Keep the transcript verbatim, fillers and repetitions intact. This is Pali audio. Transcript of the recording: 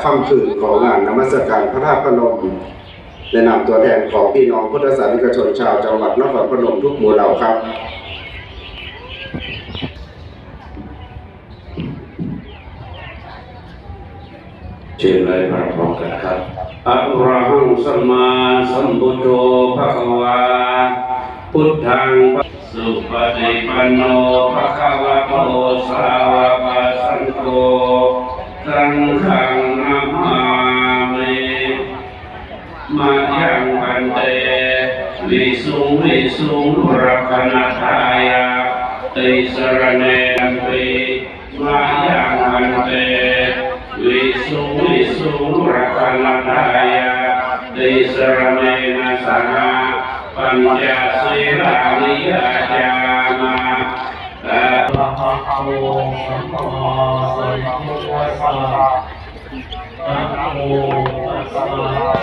ค่ำคืนของงานนมัสการพระธาตุพนม ในนามตัวแทนของพี่น้องพุทธศาสนิกชนชาวจังหวัดนครพนมทุกหมู่เหล่าครับ เชิญไหว้พระพร้อมกันครับ Arahaṃ sammāsambuddho bhagavā, buddhaṃ supaṭipanno bhagavato sāvakasaṅgho, saṅghaṃ namāmi. Mayaṃ bhante visuṃ visuṃ rakkhaṇatthāya tisaraṇena, mayaṃ bhante visuṃ visuṃ rakkhaṇatthāya tisaraṇena saha pañca sīlāni yācāma. Arahato sammāsambuddhassa. Namo tassa